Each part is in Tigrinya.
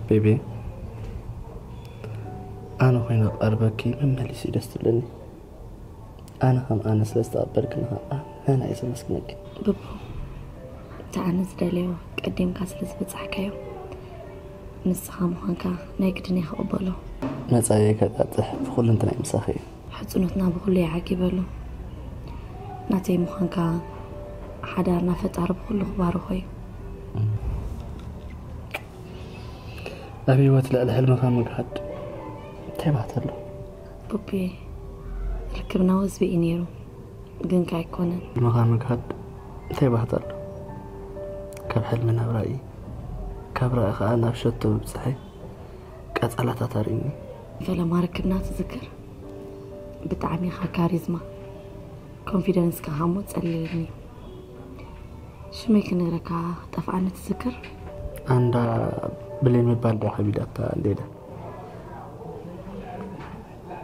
ቤቢ፣ ኣነ ኮይነ ቀርበኪ መመሊሱ ደስ ትብለኒ። ኣነ ከም ኣነ ስለ ዝተቐበልክኒ ከዓ ኣነ እየ ዘመስግነኪ። ብቡ፣ እቲ ኣነ ዝደለዮ ቀዲምካ ስለ ዝበጻሕካዮ፣ ንስኻ ምዃንካ ናይ ግድን እየ ክቕበሎ። መጻኢየይ ከጣጥሕ ብኹሉ እንተናይ ምሳኺ እዩ። ሕጽኖትና ብኹሉ ይዓጊበሉ። ናተይ ምዃንካ ሓዳርና ፈጣሪ ብኹሉ ክባርኾ እዩ። ኣብ ህይወት ልዕሊ ሕልምኻ ምግሃድ እንታይ ባህታ ኣሎ? ቡቤ፣ ርክብና ወዝቢ እዩ ነይሩ፣ ግን ከ ኣይኮነን። ሕልምኻ ምግሃድ እንታይ ባህታ ኣሎ? ካብ ሕልሚ ናብ ራእይ፣ ካብ ራእይ ኸዓ ናብ ሸቶ ምብጻሐይ ቀጸላታት ኣርእዩኒ። ፈለማ ርክብና ትዝክር? ብጣዕሚ ኢኻ ካሪዝማ፣ ኮንፊደንስካ ኸዓ እሞ ጸሊልኒ። ሽመይ ክነግረካ ጠፍኣኒ ትዝክር? ኣንዳ ብሌን ምባል ድያ ከቢዳታ እንዴዳ?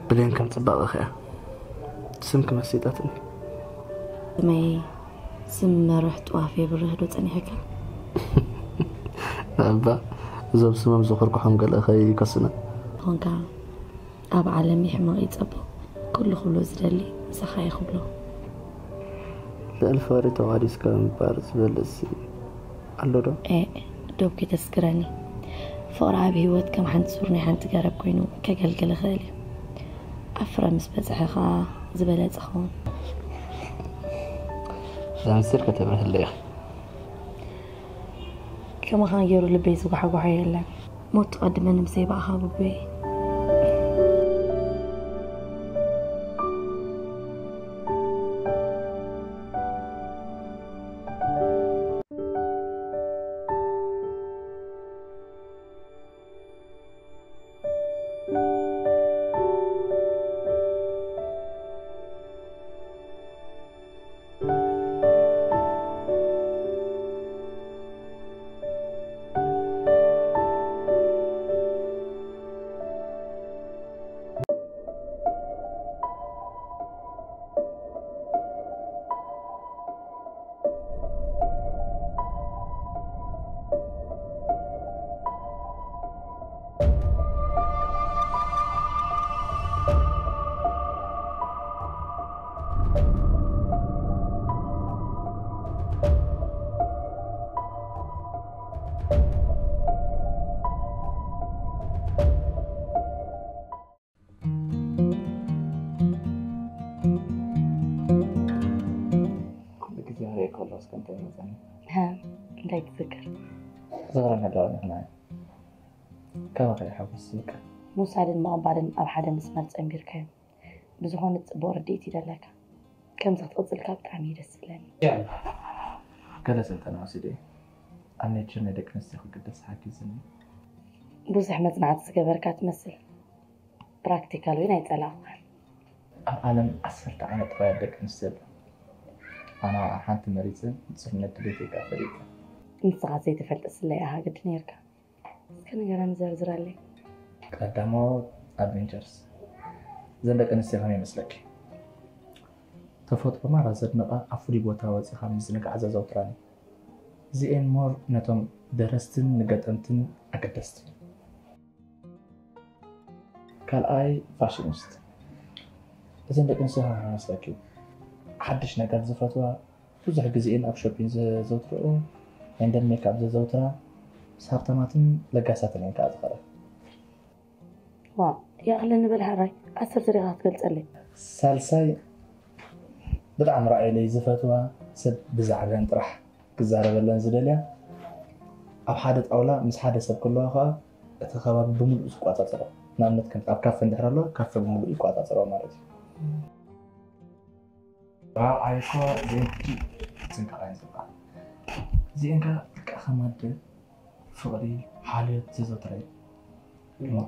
ብሌን ከም ጽባቐ ኸያ ስምኪ መሲጣትኒ። ስመይ ስም መርሕ ጥዋፍ የብርህ ዶ ጸኒሕካ? እባ እዞም ስሞም ዝኹርኩሖም ገለ ከይከሱና። ኾንካ ኣብ ዓለም ይሕመቕ ይጸብቕ፣ ኩሉ ክብሎ ዝደሊ ምሳኻ እየ ክብሎ። ልዕሊ ፍቕሪ ተዋዲስካ ምንባር ዝበልጽሲ ኣሎ ዶ? ኤእ፣ ዶብ ከይተስግረኒ። ፍቕሪ ኣብ ህይወት ከም ሓንቲ ሱር ናይ ሓንቲ ገረብ ኮይኑ ከገልግል ይኽእል እዩ። ኣብ ፍረ ምስ በጽሐ ኸኣ ዝበለጸ ኸውን። እዛ ምስጢር ከተብርህለይ ኢኺ። ከማኻ ገይሩ ልበይ ዝጓሓጓሖ የለን። ሞት ትቐድመኒ ምስ ዘይበኣኻ ቡቡየ። ኩሉ ግዜ ክርእየኪ ከለኹስ ከ እንታይ ይመጸኒ? ሃ፣ እንታይ ትዝክር? ዝኽሪ ኣለዋ ንሕና ካባኺ ሓጎስ ይዝክር። ምውሳድን ምቕባልን ኣብ ሓደ መስመር ጸንቢርካዮም። ብዝኾነ ጽቡቕ ርድኢት እዩ ዘለካ። ከምዚ ክትቕጽልካ ብጣዕሚ እዩ ደስ ዝብለኒ። ገለ ስልጠና ወሲደ እየ። ኣብ ኔቸር ናይ ደቂ ኣንስትዮ ክግደስ ሓጊዝኒ። ብዙሕ መጽናዕቲ ዝገበርካ ትመስል። ፕራክቲካል እውን ኣይጸላእኳን። ኣብ ዓለም ዓሰርተ ዓይነት ጥራያት ደቂ ኣንስትዮ ኣሎ። ኣነ ሓንቲ መሪጸ ንጹርነት ድሌተይ ከኣ ፈሊጠ። ንስኻ ዘይትፈልጥ ስለይ ኢኻ ግዲ ነይርካ። እስከ ንገረኒ ዘርዝረለይ። ቀዳማዎት ኣድቬንቸርስ። እዘን ደቂ ኣንስትዮ ከመይ ይመስለኪ? ተፈጥሮ ማራ ዘድንቓ ኣብ ፍሉይ ቦታ ወጺኻ ምዝንጋዕ ዘዘውትራን እየን። እዚኤን ሞር ነቶም ደረስትን ንገጠምትን ኣገደስቲ እየን። ካልኣይ ፋሽኒስት። እዘን ደቂ ኣንስትዮ ከመይ ይመስለኪ? ሓድሽ ነገር ዝፈትዋ፣ ብዙሕ ግዜኤን ኣብ ሾፒን ዘዘውትርኦ፣ ኤንደን ሜክኣፕ ዘዘውትራ፣ ምስ ሃብታማትን ለጋሳትን እየን ከኣ ዝኸዳ። ዋእ፣ ይኣኽለኒ በል ሕራይ፣ ዓሰርተ ዲኻ ክትገልጸለይ? ሳልሳይ ብጣዕሚ ራእየለይ ዝፈትዋ፣ ሰብ ብዛዕበን ጥራሕ ክዛረበለን ዝደልያ፣ ኣብ ሓደ ጣውላ ምስ ሓደ ሰብ ክህልዋ ከኣ እቲ ከባቢ ብምሉኡ ዝቆጻጸሮ። ንኣብነት ከም ኣብ ካፈ እንድሕር ኣለዋ፣ ካፈ ብምሉኡ ይቆጻጸሮ ማለት እዩ። ራብዓይ እኮ እዚአን ሕጂ ክትንቀቓ እየን ዝግባእ። እዚአን ከኣ ልክዕ ከም ኣደ ፍቕሪ፣ ሓልዮት ዘዘውትራ እየን።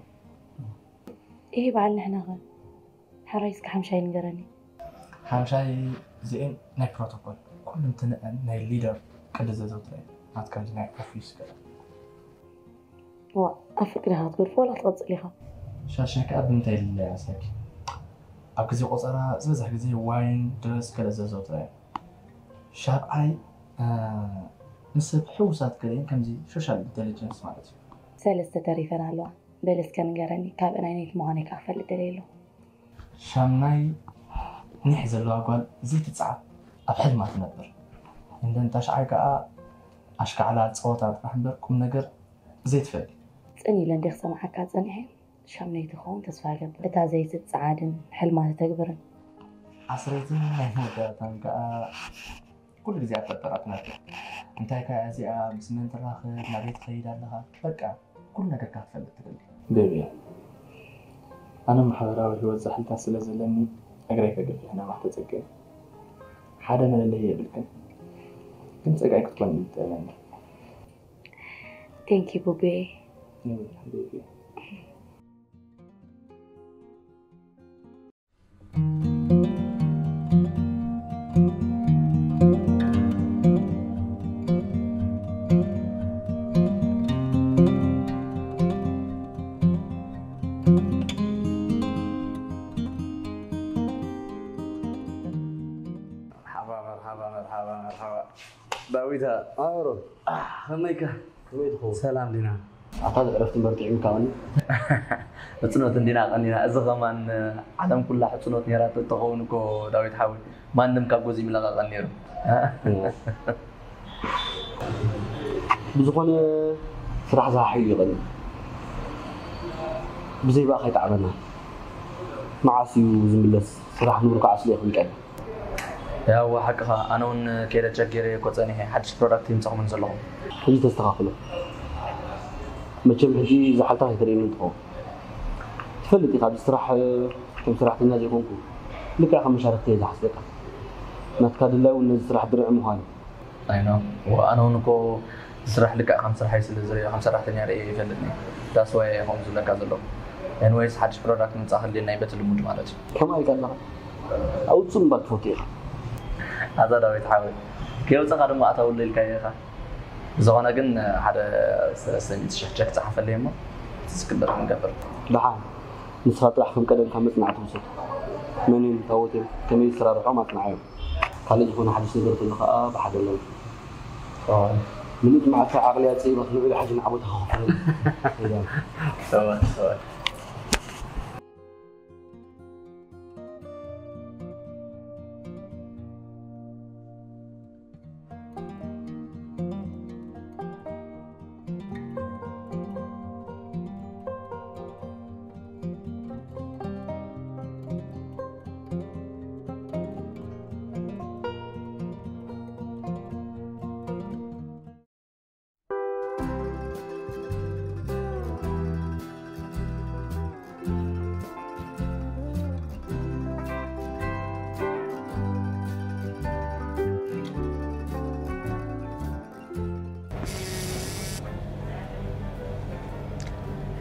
ይሄ በዓል ንሕና ኸ? ሕራይ እስከ ሓምሻይ ንገረኒ። ሓምሻይ እዚአን ናይ ፕሮቶኮል፣ ኩሉ እንትንአን ናይ ሊደር ቅዲ ዘዘውትራ እየን። ናት ከምዚ ናይ ኦፊስ ገለ። ዋእ፣ ኣብ ፍርቂ ዲኻ ክትገድፎ ዋላ ክትቐጽል ኢኻ? ሻሻይ ከኣ ብምንታይ ይለያ ሳኪ? ኣብ ግዜ ቆጸራ ዝበዝሕ ግዜ ዋይን፣ ድረስ ገለ ዘዘውትራ እየን። ሻብዓይ፣ እ፣ ንሰብ ሕውሳት ገለ እየን ከምዚ ሶሻል ኢንተሊጀንስ ማለት እዩ። ሰለስተ ተሪፈን ኣለዋ። በል እስከ ንገረኒ፣ ካብ ናይ ነይቲ ምዃነይ ከኣ ክፈልጥ ደልየ ኣለኹ። ሻምናይ ኒሕ ዘለዋ ጓል ዘይትጽዓር ኣብ ሕልማ ትነብር። እንደን ታሽዓይ ከኣ ኣሽካዕላ ጸወታ ጥራሕ እምበር ቁም ነገር ዘይትፈልጥ። ጽን ኢለ እንደ ክሰምዓካ ጸኒሐ። ሻምነይቲ ክኸውን ተስፋ እገብር። እታ ዘይትጸዓድን ሕልማ ትተግብርን። ዓስረይትን ናይ መወዳእታን ከኣ ኩሉ ግዜ ኣብ ፈጠራ ትነብር። እንታይ ከኣ እዚኣ ምስ መን ትራኸብ፣ ናበይ ትኸይድ ኣለኻ፣ በቃ ኩሉ ነገርካ ክትፈልጥ ትደሊ። ቤቢ፣ ኣነ ማሕበራዊ ህይወት ዛሕልታት ስለ ዘለኒ እግረይ ከገፍሕ ናባኽ ተጸግየ። ሓደ መለለዪ የብልክን፣ ግን ጸጋይ ክትኮኒ ትእመኒ። ቴንኪ ቡቤ። ቤቢ። መርሓባ መርሓባ መርሓባ መርሓባ። ዳዊታ ኣሮ ከመይካ? ከመይ ትኸውን? ሰላም ዲና? ኣታ ዕረፍቲ እምበር ጥዒምካ ቀኒ። እጽኖት እንዲና ቀኒና። እዚ ከማን ዓለም ኩላ ሕጽኖት ነይራ ተትኸውን እኮ ዳዊት ሓወይ ማንም ካብ ጎዚ ምለቐቐን ነይሩ። ብዝኾነ ስራሕ ዝሓሓዩ ይቐኒ። ብዘይ ብኣኻ ይጣዕመና። መዓስ እዩ ዝምለስ? ስራሕ ንብሩ ከዓ ስለ ይኽእል ቀኒ። ያው ሓቅኻ ኣነ እውን ከይደ ቸገረ እኮ ጸኒሐ ሓድሽ ፕሮዳክት ይምጻኹምን ዘለኹ። ሕጂ ተስተኻኽሎ። መቸም ሕጂ ዝሓልታ ከይተርእየኒ እንትኸውን ትፈልጥ ኢኻ ኣብዚ ስራሕ ከም ሰራሕተኛ ዘይኮንኩ ልክዕ ከም መሻርክቲ እየ ዝሓስበካ። ናትካ ድላይ እውን ነዚ ስራሕ ድርዒ ምዃኑ። ኣይ ኖ። ኣነ እውን እኮ ስራሕ ልክዕ ከም ስራሐይ ስለ ዝርእዮ ከም ሰራሕተኛ ርእየ ይፈልጥኒ። ዳስ ዋይ እየ ከምኡ ዝብለካ ዘለኹ። ኤንወይስ ሓድሽ ፕሮዳክት ምምፃእ ከድልየና እዩ በቲ ልሙድ ማለት እዩ። ከምኣ ኢልካ ኣለኻ። ኣውፅእ ምባል ትፈቱ ኢኻ። ኣታ ዳዊት ሓወይ ከየውፀኻ ድማ ኣታውሎ ኢልካዮ ኢኻ። ብዝኾነ ግን ሓደ ሰለስተ ሚእቲ ሽሕ ቸክ ፀሓፈለይ እሞ እቲ ዝግበር ክንገብር። ደሓን ንስኻ ጥራሕ ከም ቀደምካ መፅናዕቲ ውሰድ። መን እዮም ታቦት እዮም ከመይ ዝሰራርሖም ኣፅንዓዮም። ካልእ ዝኾነ ሓድሽ ነገር ተሎ ከዓ ብሓደ ኣለና። ምሉእ መዓልቲ ዓቕሊ ኣፀይባ ክንውዕል ሓጂ ንዓቦታ ክኸፍለን።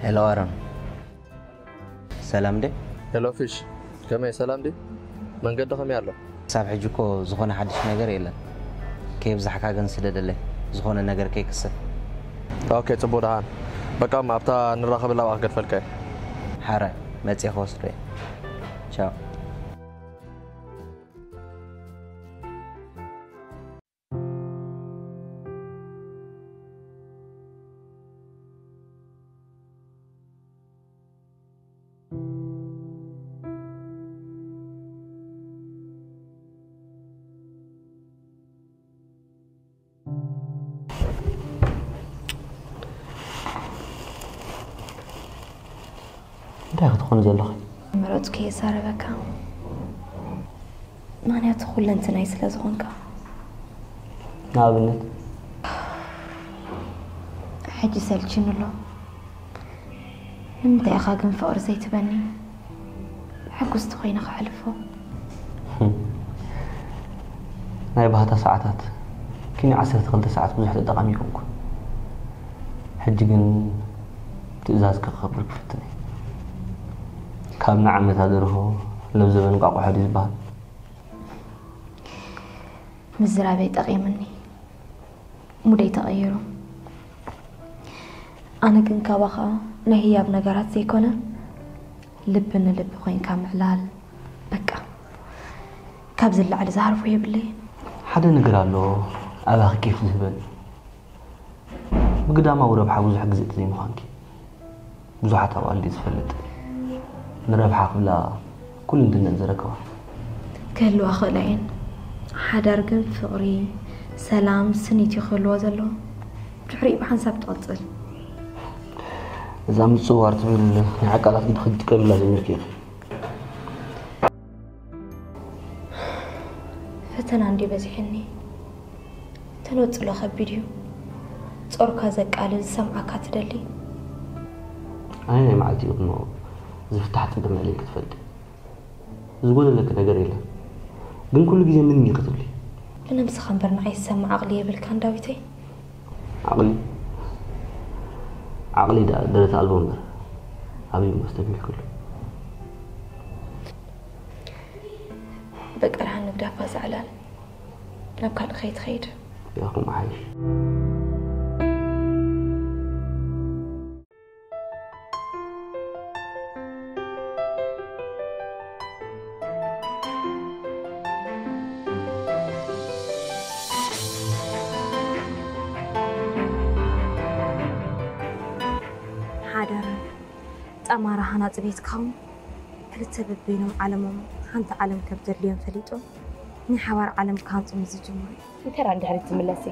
ሄሎ ኣሮን፣ ሰላም ደ? ሄሎ ፊሽ፣ ከመይ ሰላም ድዩ? መንገዲ ከመይ ኣሎ? ክሳብ ሕጂ እኮ ዝኾነ ሓድሽ ነገር የለን። ከየብዛሕካ ግን ስደደለይ፣ ዝኾነ ነገር ከይክሰት። ኦኬ፣ ጽቡቕ ደሓን። በቃ እሞ ኣብታ ንራኸበላ ኣብኣ ክገድፈልካ እየ። ሓራይ፣ መጺኤ ክወስዶ እየ። ቻው። እንታይ ክትኾኒ ዘለኺ? መረፅኩ የዛረበካ ምክንያቱ ኩለንትናይ ስለ ዝኾንካ። ንኣብነት? ሕጂ ሰልችኑ ኣሎ። ንምንታይ ኢኻ ግን ፍቕሪ ዘይትበኒ? ሕጉስቲ ኮይነ ከሕልፎ። ናይ ባህታ ሰዓታት ኪኒ ዓሰርተ ክልተ ሰዓት ብዙሕ ተጠቃሚ ይኮንኩ። ሕጂ ግን ትእዛዝ ከኸብር ክፍትን እየ። ካብ ንዓመታ ደርሆ ለብዘበን እንቋቑሖ ድዩ ዝበሃል? ምዝራበይ ጠቒምኒ። ሙደይ ተቐይሩ። ኣነ ግን ካባኻ ናይ ህያብ ነገራት ዘይኮነ ልቢ ንልቢ ኮይንካ ምዕላል በቃ ካብዚ ንላዕሊ ዝሃርፎ የብለይን። ሓደ ነገር ኣሎ ኣባኺ ኬፍ ዝህበኒ። ብግዳማዊ ረብሓ ብዙሕ ግዜ ተዘይምዃንኪ። ብዙሓት ኣዋልድ ዝፈልጥ ንረብሓ ክብላ ኩሉ እንትነን ዘረከባ። ክህልዋ ክእላ እየን። ሓዳር ግን ፍቕሪ፣ ሰላም፣ ስኒት እዩ ክህልዎ ዘለዎ። ድሕሪኡ ብሓንሳብ ትቕፅል። እዛ ምፅዋር ትብል ናይ ዓቃላት ግዲ ክትጥቀምላ ጀሚርኪ ኢኺ። ፈተና እንዲ በዚሕኒ። ተነፅሎ ከቢድ እዩ። ጾርካ ዘቃልል ዝሰምዓካ ትደሊ። ኣነ ናይ መዓልቲ እዩ እሞ ዝፍታሕ ፀገም ልዕሊ ክትፈልጢ ዝጎደለኪ ነገር የለን። ግን ኩሉ ግዜ ምን እዩ ክትብሊ? ብነብስኻ እምበር ንዓይ ዝሰምዕ ዓቕሊ የብልካን ዳዊተይ። ዓቕሊ ዓቕሊ ደኣ ደረት ኣልቦ እምበር ኣበይ እሞ ኣስተብሂልክሉ? በቃ ደሓን ንግዳፋ ዘዕላል ናብ ካልእ ከይትኸይድ። ያኹም ሓይሽ። ሓዳር ጣማራ ሃናፂ ቤት ክኸውን ክልተ በበይኖም ዓለሞም ሓንቲ ዓለም ከም ዘድልዮም ፈሊጦም ናይ ሓባር ዓለም ክሃንፁ ምስ ዝጅምሩ እዩ። እንተ ደኣ ንድሕሪት ትምለሲ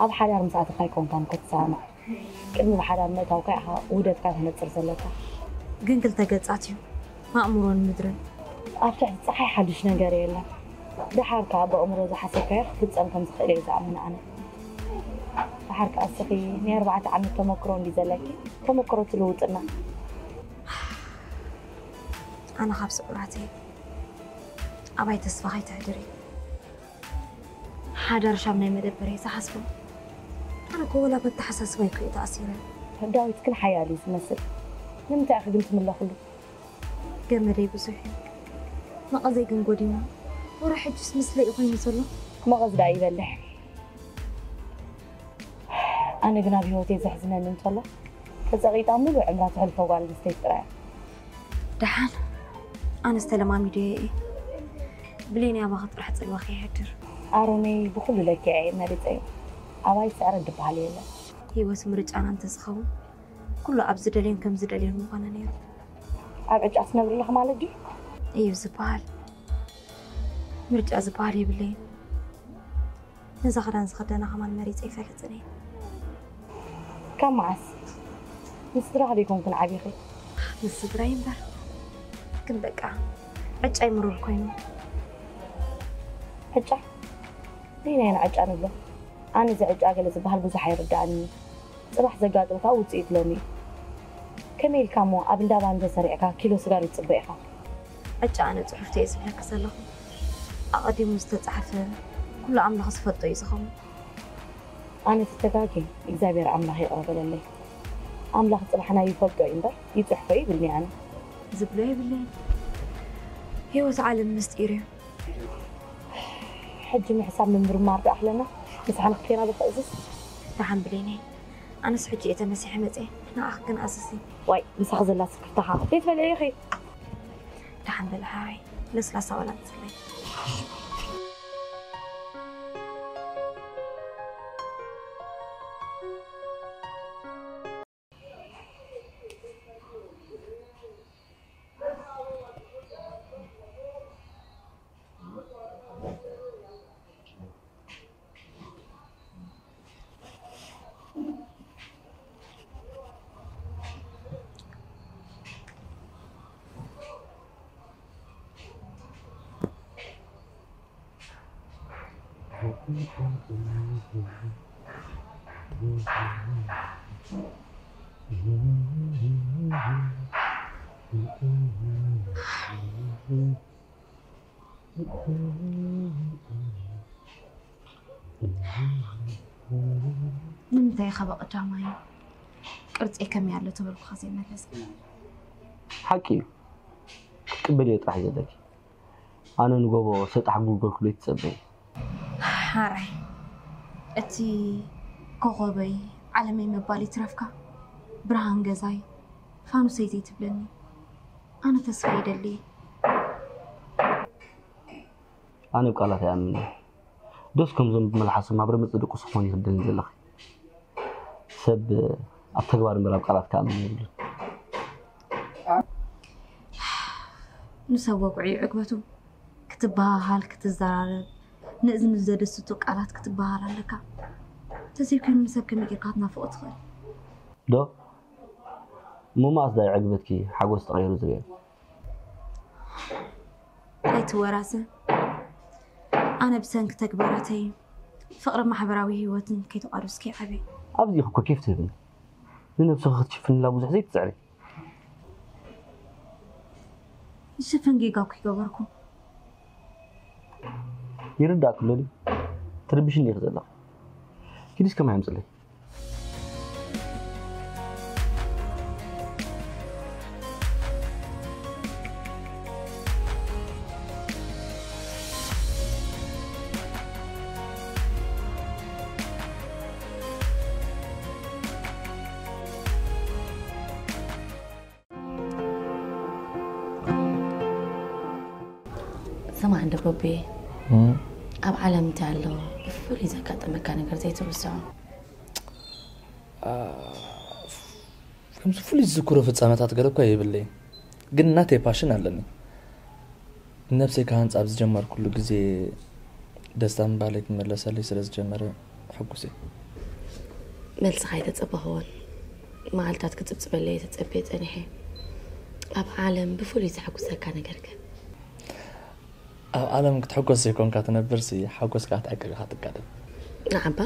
ኣብ ሓዳር ምስ ኣተኻ ኣይኮንካን እኮ ትሰማማዕ። ቅድሚ ብሓዳር ምእታውካ ኢኻ ውህደትካ ተነፅር ዘለካ። ግን ክልተ ገፃት እዩ ኣእምሮን ምድርን። ኣብ ትሕቲ ፀሓይ ሓድሽ ነገር የለን። ደሓር ከኣ ብኣእምሮ ዝሓሰብካዮ ክፍፀም ከም ዝኽእል እየ ዝኣምን ኣነ። ደሓር ከኣ እስኺ ናይ ኣርባዕተ ዓመት ተመክሮ እንዲ ዘለኪ ተመክሮ ትልውጥና። ኣነ ካብ ስዑራተይ ኣባይ ተስፋ ከይተሕድሪ። ሓዳር ሻም ናይ መደበር እየ ዝሓስቦ። ኣነ እኮ ወላ በተሓሳስባይ እኮ እየ ተኣሲረ። ዳዊት ግን ሓያል እዩ ዝመስል። ንምንታይ ኢኺ ግን ትምለኽሉ? ገመደይ ብዙሕ እዩ። መቐዘይ ግን ጎዲኑ። ወረ ሕጅስ ምስለይ እዩ ኮይኑ ዘሎ። መቐዝ ደኣ ይበልሕ። ኣነ ግን ኣብ ህይወተይ ዘሕዝነኒ እንተሎ ተጸቒጣ ሙሉእ ዕምራ ተሕልፎ ጓል ኣንስተይቲ ጥራይ እያ። ደሓን ኣነስ ተለማሚደዮ እየ። ብሌን ኣባኺ ጥራሕ ጽልዋ ከይሕድር። ኣሮነይ ብኹሉ ለኪዐ እየ መሪጸዮ። ኣባይ ስዕረት ዝበሃል የለን። ህይወት ምርጫና እንተዝኸውን ኩሉ ኣብ ዝደልዮን ከም ዝደልዮን ምኾነ ነይሩ። ኣብ ዕጫ ትነብሪ ኣለኺ ማለት ድዩ? እዩ ዝበሃል። ምርጫ ዝበሃል የብለይን። ነዛ ክዳን ዝኽደና ከማን መሪጸ ኣይፈልጥን እየ። ካብ መዓስ? ምስ ስድራኺ ዶ ኣይኮንክን ዓቢኺ? ምስ ስድራይ እምበር። ግን በቃ ዕጫይ ምሩር ኮይኑ። ዕጫ? ነይናይ ንዕጫ ንብሎ? ኣነ እዚ ዕጫ ገለ ዝበሃል ብዙሕ ኣይርድኣንን እዩ። ጽባሕ ዘጋጥም ከኣ ውጽኢት ሎሚ እዩ። ከመይ ኢልካ እሞ ኣብ እንዳ ባኒ ተሰሪዕካ ኪሎ ስጋ ዶ ትጽበ ኢኻ? ዕጫ ኣነ ጽሑፍቲ እየ ዝብለኪ ዘለኹ። ኣቐዲሙ ዝተጻሕፈ ኩሉ ኣምላኽ ዝፈልጦ እዩ ዝኸውን። ኣነ ትተጋግየ እግዚኣብሔር ኣምላኽ ይቕረ በለለይ። ኣምላኽ ጽባሕና ይፈልጦ እዩ እምበር ይጽሕፎ እዩ ይብልኒ ኣነ። ዝብሎ የብለይን። ህይወት ዓለም ምስጢር እዩ። ሕጂ ምሕሳብ ምምርማር ዶ ኣኽለና? ምሳሕና ክልቴና ዶ ክእዝዝ? ደሓን ብሌነይ። ኣነስ ሕጂ እየ ተመሲሐ መፅየ። ንኣኽ ግን ኣዝዚ። ዋይ ምሳኺ ዘላ ስክፍታኻ ዘይትበልዒ ኢኺ። ደሓን በሊ ሓወይ። ለስላሳ ዋላ ንፅለይ። ንምንታይ ኢኻ ብቐዳማይ ቅርጸይ ከመይ ኣሎ ተበልኩኻ ዘይመለስካ? ሓቂ እዩ። ክትቅበልዮ ጥራሕ እዩ ዘለኪ። ኣነ ንጎቦ ሰጣሕ ጉልጎል ክብሎ ይትጸበይ። ሓራይ እቲ ኮኾበይ ዓለመይ ምባል ይትረፍካ ብርሃን ገዛይ ፋኑሰይ ዘይትብለኒ ኣነ ተስፋ ይደሊ። ኣነ ብቃላት ኣይኣምንን። ዶስ ከምዞም ብመልሓሶም ኣብ ረመፅ ዝድቅሱ ክኾን ይኽደኒ ዘለኺ? ሰብ ኣብ ተግባር እምበር ኣብ ቃላት ክኣምን የብሉን። ንሰብ ወግዑ እዩ ዕግበቱ። ክትበሃሃል፣ ክትዘራረብ፣ ንእዝኒ ዘደስቱ ቃላት ክትበሃሃል ኣለካ። ተዘይኮይኑ ንሰብ ከመይ ጌርካ ክትናፍቖ ትኽእል? ዶ? እሞ መኣስ ዳኣ ዕግበትኪ ሓጎስ ተቐይሩ ዝርኤ? ኣይትወራዘ። ኣነ ብሰንኪ ተግባራተይ ፍቕሪ ማሕበራዊ ህይወትን ከይተቋደስኩ ይዓብየ። ኣብዚ ኢኺ እኮ ኬፍ ትህብኒ። ንነብስኺ ክትሽፍንላ ብዙሕ ዘይትጽዕሪ። ዝሽፈን ጌጋ እኮ ይገበርኩ። ይርዳእኪ ኣሎ ድዩ? ትርብሽኒ ኢኺ ዘለኺ። ኪዲ እስከ ማይ ኣምጽለይ። ስማዕ እንደ ቦቤ፣ እም። ኣብ ዓለም እንታይ ኣሎ ብፍሉይ ዘጋጠመካ ነገር ዘይትርስዖ? አ፣ ከምዚ ፍሉይ ዝዝክሮ ፍጻመታት ገለ እኳ የብለይን፣ ግን ናተይ ፓሽን ኣለኒ። ነብሰይ ክሃንጻ ኣብ ዝጀመርኩሉ ግዜ ደስታ ምባለይ ክምለሰለይ ስለ ዝጀመረ ሕጉስ እየ። መልስኻ ኣይተጸበኽዎን። መዓልታት ክጽብጽበለይ እየ ተጸብየ ጸኒሐ። ኣብ ዓለም ብፍሉይ ዘሐጉሰካ ነገር'ከ? ኣብ ዓለም ክትሕጎስ ዘይኮንካ ትነብርሲ፣ ሓጎስካ ክትዕቅብ ኢኻ ትጋደል። ንዓባ፣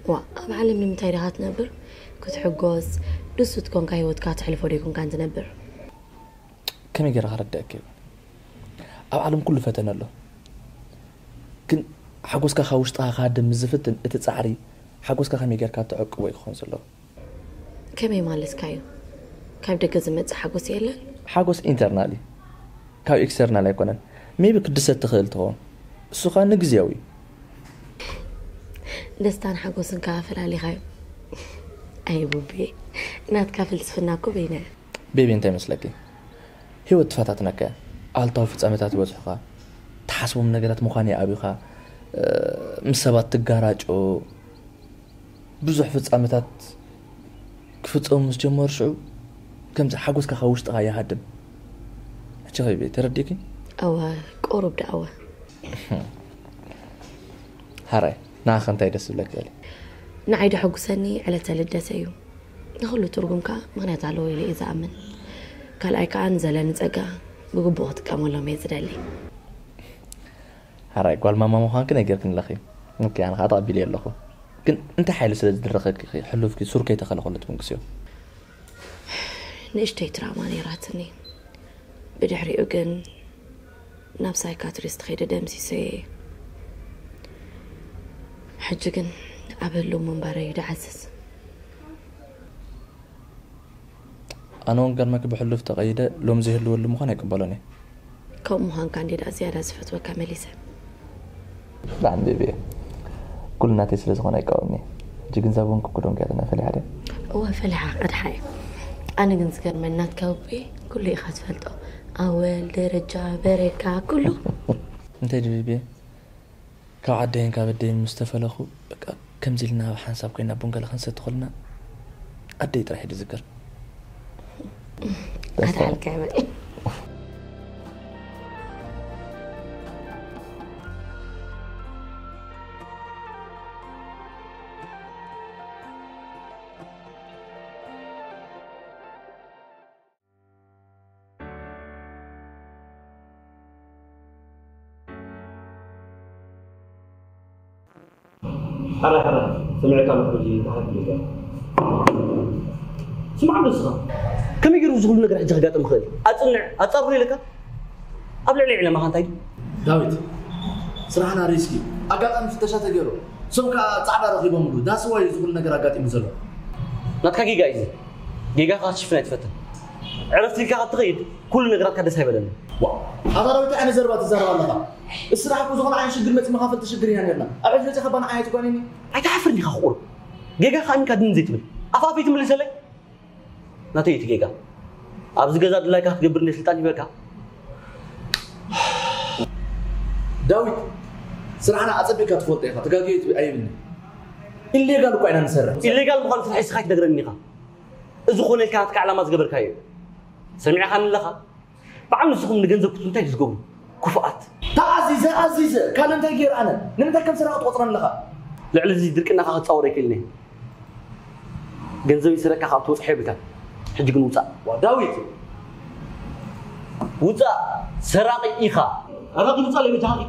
ዋ፣ ኣብ ዓለም ንምንታይ ዲኻ ትነብር? ክትሕጎስ፣ ድሱት ኮንካ ህይወትካ ተሕልፎ ዶ ኣይኮንካን ትነብር? ከመይ ገይረ ከረድአኪ ይብል? ኣብ ዓለም ኩሉ ፈተነ ኣሎ። ግን ሓጎስካ ካብ ውሽጥኻ ክሃድም ምስ ዝፍትን፣ እቲ ጻዕሪ ሓጎስካ ከመይ ጌርካ ትዕቅቦ እዩ ክኾን ዘለዎ። ከመይ ማለትካ እዩ? ካብ ደገ ዝመጽእ ሓጎስ የለን? ሓጎስ ኢንተርናል እዩ። ካብ ኤክስተርናል ኣይኮነን። ሜቢ ክትድሰት ትኽእል ትኸውን። እሱ ኸኣ ንግዜያዊ እዩ። ደስታን ሓጎስን ከኣ ፈላሊኻዮም። ኣይ ቡቤ፣ ናትካ ፍልስፍና እኮ በይነ። ቤቢ፣ እንታይ ይመስለኪ? ህይወት ትፈታትነካ እያ። ኣሉታዊ ፍጻመታት ይበጽሑኻ። ትሓስቦም ነገራት ምዃን ይኣብዩኻ። እ፣ ምስ ሰባት ትጋራጮ። ብዙሕ ፍጻመታት ክፍጸሙ ምስ ጀመሩ ሽዑ ከምዚ ሓጎስካ ካብ ውሽጥኻ ይሃድም። ሕጂ ኸ ቤቢ፣ ተረዲእኪ? እወ፣ ቁሩብ ደኣ እወ። ሓራይ፣ ንዓኺ እንታይ ደስ ዝብለኪ ገለ? ንዓይ ደሐጉሰኒ ዕለተ ልደተይ እዩ። ንኹሉ ትርጉም ከኣ ምኽንያት ኣለዎ ኢለ እየ ዝኣምን። ካልኣይ ከኣ ንዘለኒ ጸጋ ብግቡእ ክጥቀመሎም እየ ዝደሊ። ሓራይ፣ ጓል ማማ ምዃንኪ ነጊርክኒ ኣለኺ። ኦኬ፣ ኣነ ከኣ ተቐቢለዮ ኣለኹ። ግን እንታይ ሓይሊ ስለ ዝድረኸኪ ኢኺ ሕሉፍኪ ሱር ከይተኸለ ኩሉ ትብንክስዮ? ንእሽተይ ትራማ ነይራትኒ። ብድሕሪኡ ግን ናብ ሳይካትሪስት ከይደ ደምሲሰዮ እየ። ሕጂ ግን ኣብ ህሉው ምንባረይ እዩ ድዓዝዝ። ኣነ እውን ገርመኪ ብሕሉፍ ተቐይደ ሎም ዘይህልወሉ ምዃን ኣይቅበሎን እየ። ከምኡ ምዃንካ እንዴ ደኣ ዝያዳ ዝፈትወካ መሊሰ። ብጣዕሚ ቤቢ እየ። ኩሉ ናተይ ስለ ዝኾነ ኣይቃወምን እየ። ሕጂ ግን ዛቡን ክኩዶን ከያትና ፈሊሓ ድያ? እወ ፈሊሓ ቀድሓ እየ። ኣነ ግን ዝገርመኒ ናትካ ውቤ ኩሉ ኢኻ ትፈልጦ። ኣወል፣ ደረጃ፣ በረካ፣ ኩሉ። እንታይ ድዩ ቤቢ? ካብ ዓደይን ካብ ኣደይን ምስ ተፈለኹ፣ በቃ፣ ከምዚ ኢልና ኣብ ሓንሳብ ኮይና ቡን ገለ ክንሰቲ ከለና፣ ኣደይ ጥራሕ እየ ዝዝክር። ኣድሓንካ ይበል። ሕራይ ሕራይ፣ ሰሚዐካ ኣለኹ፣ ሕጂ ደሓን ክብል እየ። ስማዕ እንዶ ንስኻ፣ ከመይ ገይሩ እዚ ኩሉ ነገር ሕጂ ከጋጥም ይኽእል? ኣጽንዕ፣ ኣጻርሩ ኢለካ። ኣብ ልዕሊ ዕለማኻ እንታይ ድዩ? ዳዊት፣ ስራሕና ሪስክ እዩ። ኣጋጣሚ ፍተሻ ተገይሩ፣ እሶም ከኣ ጻዕዳ ረኺቦምሉ። ዳስ ዋይ እዚ ኩሉ ነገር ኣጋጢሙ ዘሎ። ናትካ ጌጋ እዩ እዚ። ጌጋኻ ክትሽፍን ኣይትፈትን። ዕረፍቲ ኢልካ ካብ ትኸይድ፣ ኩሉ ነገራትካ ደስ ኣይበለኒ። ዋ፣ ኣታ ዳዊት፣ እንታይ ዓይነት ዘረባ ትዛረብ ኣለኻ? እስራሕ እኮ ዝኾነ ዓይነት ሽግር መጺእካ ፈልጥ ሽግር ኢና ነርና። ኣብ ሕጂ መጺእካ ባና ዓይነት ጓኒኒ። ኣይትሓፍርን ኢኻ ቁሩብ። ጌጋኻ ኣሚንካ ድን ዘይትብል። ኣፋፈይ ትምልሰለይ? ናተይ እቲ ጌጋ። ኣብዚ ገዛ ድላይካ ክትገብር እንደ ስልጣን ሂበካ። ዳዊት፣ ስራሕና ኣጸቢቕካ ትፈልጦ ኢኻ። ተጋግየ ኣይብልኒ። ኢሌጋል እኳ ኢና ንሰርሕ። ኢሌጋል ምዃኑ ፍትሒ እስኻ ኣይትነግረኒ ኢኻ። እዚ ኮነ ኢልካ ናትካ ዕላማ ዝገበርካዮ እዩ። ሰሚዕኻኒ ኣለኻ? በዓል ንስኹም ንገንዘብ ክትብሉ እንታይ እዩ ዝገብሩ? ክፉኣት። ተኣዚዘ ኣዚዘ ካልእ እንታይ ገይረ ኣነ? ንምንታይ ከም ሰራቒ ትቖጽረኒ ኣለኻ? ልዕሊ እዚ ድርቅናኻ ክጻወር ኣይክእልን እየ። ገንዘብ ይስረካ ካብ ትወጽሖ የብልካን። ሕጂ ግን ውጻእ። ዋ ዳዊት፣ ውጻእ፣ ሰራቒ ኢኻ። ኣረ ግን ውጻእ ለይ በጃኻ።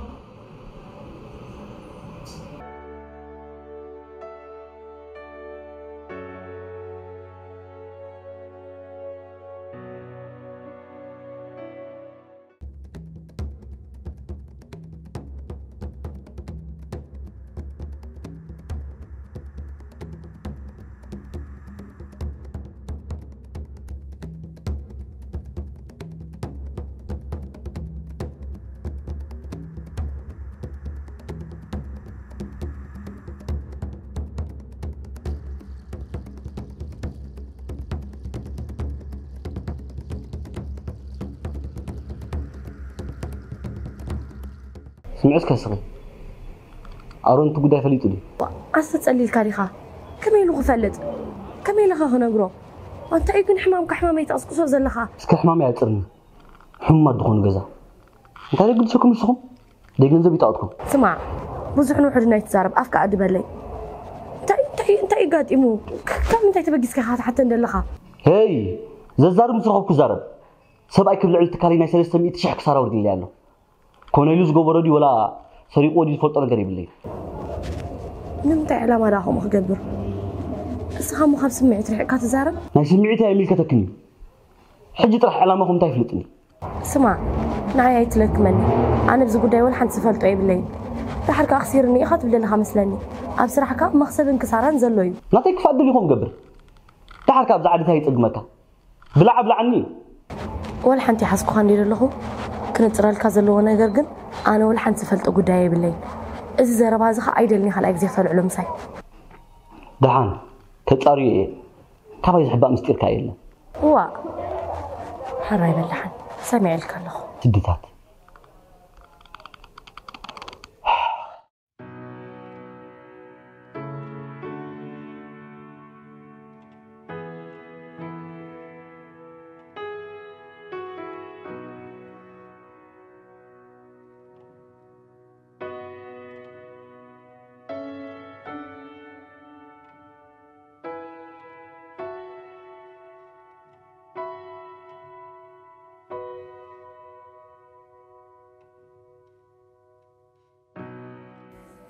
ስምዒ እስከ ስኺ። ኣሮን እቲ ጉዳይ ፈሊጡ ድዩ? ኣስተጸሊልካ ዲኻ? ከመይ ኢሉ ክፈልጥ? ከመይ ኢልኻ ክነግሮ? እንታይ እዩ ግን ሕማምካ ሕማመይ ተቕስቅሶ ዘለኻ? እስከ ሕማመይ ኣጽርኒ። ሕሙማት ዝኾኑ ገዛ። እንታይ ደግድሰኩም ንስኹም? ደይ ገንዘብ ይጣቕጥኩም። ስማዕ፣ ብዙሕ ንውሕድ ናይ ትዛረብ ኣፍካ ኣድበለይ። እንታይ እንታይ እንታይ እዩ ጋጢሙ? ካብ ምንታይ ተበጊስካ ኢኻ ትሓተን ዘለኻ? ሄይ፣ ዘዛርብ ምስ ረኸብኩ ዛረብ። ሰብኣይ ክብል ልዕሊ ትካለይ ናይ ሰለስተ ሚእቲ ሽሕ ክሳራ ወሪዱለይ ኣሎ። ኮነ ኢሉ ዝገበሮ ድዩ ወላ ሰሪቕዎ ድዩ ዝፈልጦ ነገር የብለይን። ንምንታይ ዕላማ ደኣ ከምኡ ክገብር? እስኻ እሞ ካብ ስምዒት ርሒቕካ ትዛረብ? ናይ ስምዒት ኣይምልከተክን እዩ። ሕጂ ጥራሕ ዕላማኹም እንታይ ይፍልጥኒ? ስማዕ፣ ንዓይ ኣይትለክመኒ። ኣነ ኣብዚ ጉዳይ ወላ ሓንቲ ዝፈልጦ የብለይን። ደሓር ከኣ ኣኽሲርኒ ኢኻ ትብል ዘለኻ መስለኒ። ኣብ ስራሕካ መኽሰብን ክሳራን ዘሎ እዩ። ናተይ ክፋእ ደሊኹም ገብር። ደሓር ከኣ ብዛዕባ እንታይ ይጸግመካ? ብላዕ ኣብላዓኒ። ወላ ሓንቲ ሓዝኩኻ እንድየ ዘለኹ፣ ክነጽረልካ ዘለዎ ነገር ግን ኣነ ወላ ሓንቲ ዝፈልጦ ጉዳይ የብለይን። እዚ ዘረባ እዚ ኸኣ ኣይደልን ካልኣይ ግዜ ክተልዕሎ ምሳይ። ደሓን፣ ከጻርዮ እየ። ካባይ ዝሕባእ ምስጢር ከኣ የለን። እዋእ፣ ሕራይ በል ደሓን፣ ሰሚዐልካ ኣለኹ። ስድታት።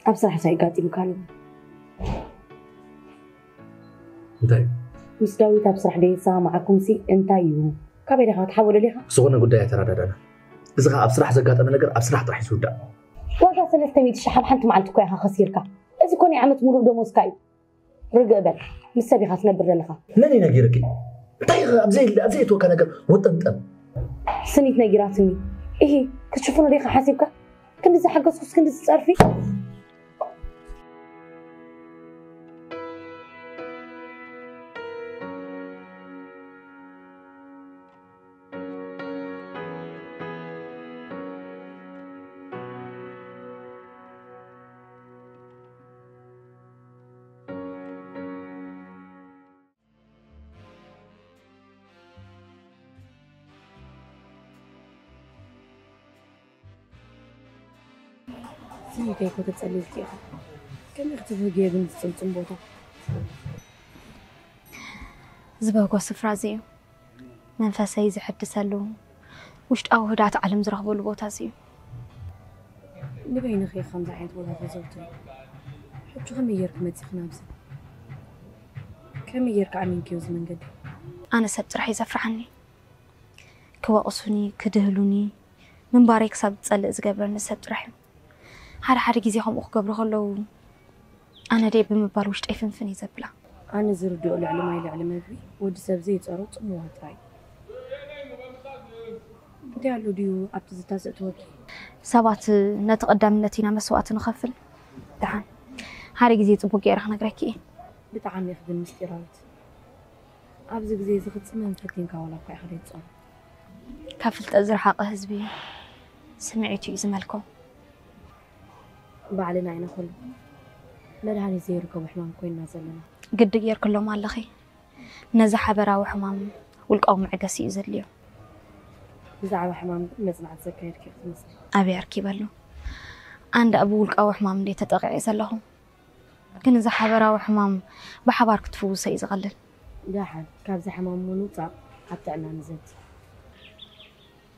ኣብ ስራሕ እንታይ ኣጋጢምካ ኣሎ? እንታይ? ምስ ዳዊት ኣብ ስራሕ ደይሰማማዓኩምሲ እንታይ እዩ? ካበይ ዲኻ ክትሓቦ ደሊኻ? ዝኾነ ጉዳይ ኣይተረዳዳእና። እዚ ኸኣ ኣብ ስራሕ ዘጋጠመ ነገር ኣብ ስራሕ ጥራሕ እዩ ዝውዳእ። ዋጋ ሰለስተ ሚእቲ ሽሕ ኣብ ሓንቲ መዓልቲ እኮ ኢኻ ከሲርካ። እዚ እኮ ናይ ዓመት ሙሉእ ደሞዝካ እዩ። ርግእ በል፣ ምስ ሰብ ኢኻ ትነብር ዘለኻ። መን እዩ ነጊርኪ? እንታይ ኢኺ ኣብ ዘይ-፣ ኣብ ዘየእትወካ ነገር ወጠምጠም? ስኒት ነጊራትኒ። ኢሂ፣ ክትሽፍኖ ዲኻ ሓሲብካ? ክንዲ ዝሓገዝኩስ ክንዲ ዝጸርፊ? ስኒተይ እኮ ተጸሊልኪ ኢኻ። ከመይ ክትብህግዮ ግን ዝጽምጽም ቦታ? ዝበጎ ስፍራ እዚ እዩ። መንፈሰይ ዝሕድሰሉ፣ ውሽጣዊ ህድኣት ዓለም ዝረኽበሉ ቦታ እዚ እዩ። ንበይንኺ ከምዚ ዓይነት ቦታ ተዘውትሪ። ሕጂ ከመይ ጌርኪ መጺኺ ናብዚ? ከመይ ጌርኪ ኣሚንክዮ እዚ መንገዲ? ኣነ ሰብ ጥራሕ እዩ ዘፍርሓኒ። ክወቕሱኒ፣ ክድህሉኒ፣ ምንባረይ ክሳብ ዝጸልእ ዝገብረኒ ሰብ ጥራሕ እዩ። ሓደ ሓደ ግዜ ከምኡ ክገብሩ ከለዉ፣ ኣነ ድየ ብምባል ውሽጠይ ፍንፍን እዩ ዘብላ። ኣነ ዝርድኦ ልዕሊ ማይ ልዕሊ መግቢ፣ ወዲ ሰብ ዘይጸሮ ጽምዋ ጥራይ እዩ። እንታይ ኣሎ ድዩ ኣብቲ ዝታሰእ ተወኪ? ሰባት ነቲ ቀዳምነት ኢና መስዋእቲ ንኸፍል። ደሓን፣ ሓደ ግዜ ጽቡቅ ገይረ ክነግረኪ እየ። ብጣዕሚ ኢኺ ግን ምስጢራዊት። ኣብዚ ግዜ እዚ ክትጽመም ፈቲንካ ዋላ እኳ ኢኻ ዘይትጸልኦ። ካብ ፍልጠት ዝረሓቐ ህዝቢ ስምዒቱ እዩ ዝመልኮ። ባዕልና ኢና ኩሉ መድሃኒት ዘይርከቦ ሕማም ኮይንና ዘለና። ግዲ ጌርክሎም ኣለኺ። ነዚ ሓበራዊ ሕማም ውልቃዊ መዕገሲ እዩ ዘድልዮ። ብዛዕባ ሕማም ግን መጽናዕቲ ዘካየድኪ ኢኺ ትመስሊ። ኣበይ ኣርኪበሉ? ኣንዳ ብውልቃዊ ሕማም እንዴ ተጠቂዐ ዘለኹ። ግን እዚ ሓበራዊ ሕማም ብሓባር ክትፍውሶ እዩ ዝቐልል። ደሓን ካብዚ ሕማም ምውጻእ ኣብ ጥዕና ንዘቲ።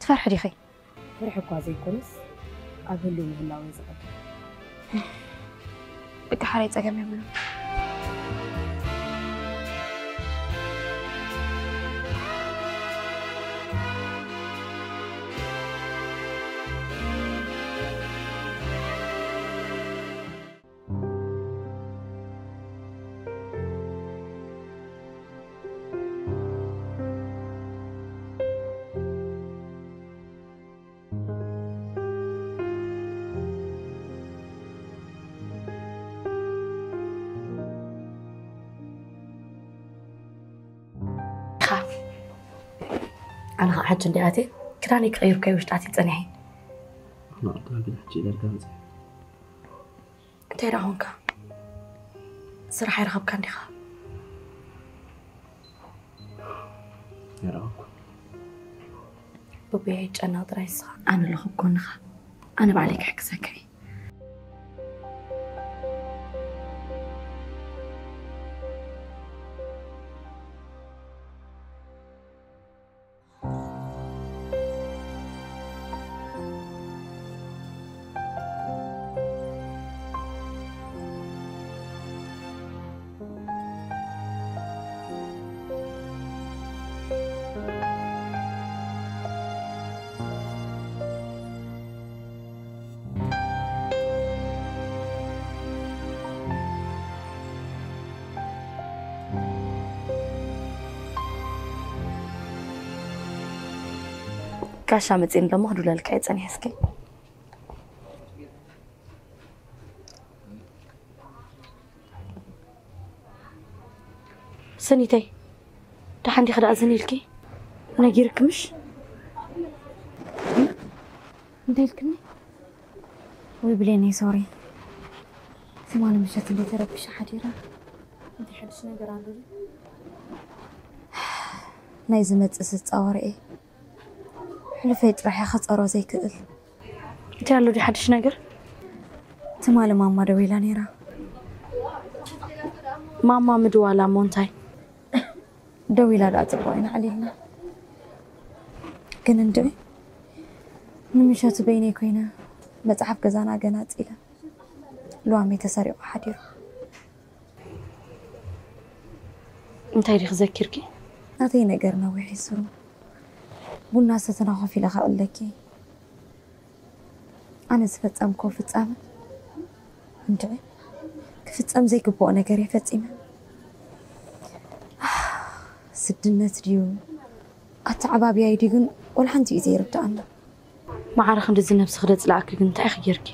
ትፈርሒ ዲኺ? ፍርሒ እኳ ዘይኮነስ ኣብ ህልው ምህላው እዩ ዝቐልል። በቃ ሓራይ ጸገም የብሉን። ኣነ ከዓ ሕጂ እንዲ ኣትየ ክዳነይ ክቕይር እኮ ውሽጢ ኣትየ ጸኒሐ። ናቕታ ግን ሕጂ ዳርጋ መጽእ። እንታይ ደኣ ኾንካ? ስራሕ ኣይረኸብካን ዲኻ? ኣይረኸብኩ። ብቡይ ኣይጨነቕ ጥራይ ንስኻ። ኣነ ኣለኹ ኣብ ጎንኻ። ኣነ ባዕለይ ክሕግዘካ እየ። ጋሻ መጺእኒ ደሞ ክድውለልካ እየ ጸኒሐ እስከ። ሰኒተይ፣ ደሓን ዲኺ ደኣ ዝን ኢልኪ? ነጊርኪ ምሽ? እንታይ ኢልክኒ? ወይ ብሌነይ፣ ሶሪ። ትማሊ ምሸት እንዴ ተረቢሸ ሓዲረ። እንታይ ሓድሽ ነገር ኣሎ ድዩ? ናይ ዝመጽእ ዝጻወር እየ። ሕሉፈይ ጥራሕ እየ ክጸሮ ዘይክእል። እንታይ ኣሎ ድዩ ሓድሽ ነገር? ትማሊ ማማ ደዊላ ነይራ። ማማ ምድዋላ እሞ እንታይ? ደዊላ ደኣ ጽቡቕ ኢና ዕሊልና። ግን እንድዒ ንምሸቱ በይነይ ኮይነ መጽሓፍ ገዛና ገናጺለ ልዋመይ ተሰሪቑ ሓዲሩ። እንታይ ዲኺ ዘኪርኪ? ናተይ ነገር ነዊሕ እዩ ስሩ። ቡና ሰተና ኮፍ ኢለ ከዕለኪ። ኣነ ዝፈጸምክዎ ፍጻመ እንድዒ ክፍጸም ዘይግብኦ ነገር እየ ፈጺመ። ስድነት ድዩ ኣተዓባብያይ ድዩ ግን ወላ ሓንቲ እዩ ዘይርድኣኒ። መዓረ ክንድዚ ነብስኺ ደጽላእኪ ግን እንታይ ኢኺ ጌርኪ?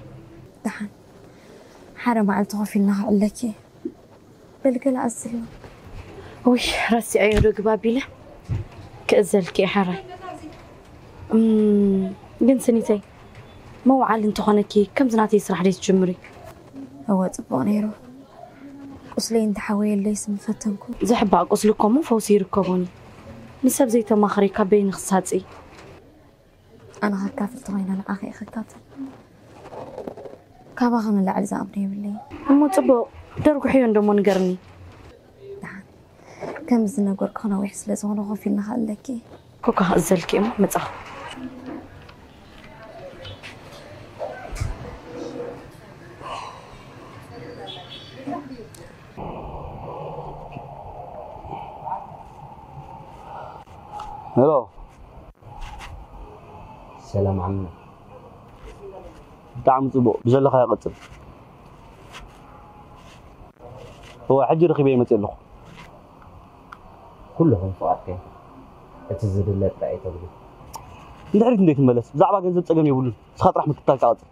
ደሓን ሓደ መዓልቲ ኮፍ ኢልና ከዕለኪ። በል ገለ ኣዝሎ። ውይ ረሲዐዮ ዶ ግባ ቢለ ክእዘልኪ እየ ሓራይ። እም፣ ግን ስኒተይ መውዓል እንተኾነኪ ከምዚ ናተይ ስራሕ ደይ ትጅምሪ? እወ ጽቡቕ ነይሩ። ቁስለይ እንተሓወየለይስ ምፈተንኩ። ዘሕባእ ቁስሊ እኮ እሞ ፈውሲ ይርከቦን እዩ። ንሰብ ዘይተማኽሪ ካብ በይኒ ክሳጽ። ኣነ ከካፍል ተኾይነ ንዓኺ እየ ከካፍል። ካባኺ ንላዕሊ ዝኣምኖ የብለይን። እሞ ጽቡቕ፣ ደርጉሕዮ እንደሞ ንገርኒ። ደሓን። ከም ዝነገርኩ ነዊሕ ስለ ዝኾነ ኮፍ ኢልና ከዕለኪ። ኮካ ክእዘልኪ እሞ መጻኹ። ሄሎ። ሰላም ዓምና። ብጣዕሚ ጽቡቕ፣ ብዘለኻዮ ቀጽል። እወ፣ ሕጂ ረኺበ ይመጽእ ኣለኹ። ኩልኹም ፍቓድከ እቲ ዝድለ ጥራይ ኣይተብሉ። ንድሕሪት እንዴት ትመለስ? ብዛዕባ ገንዘብ ጸገም የብሉን። ንስኻ ጥራሕ ምክትታልካ ቀጽል።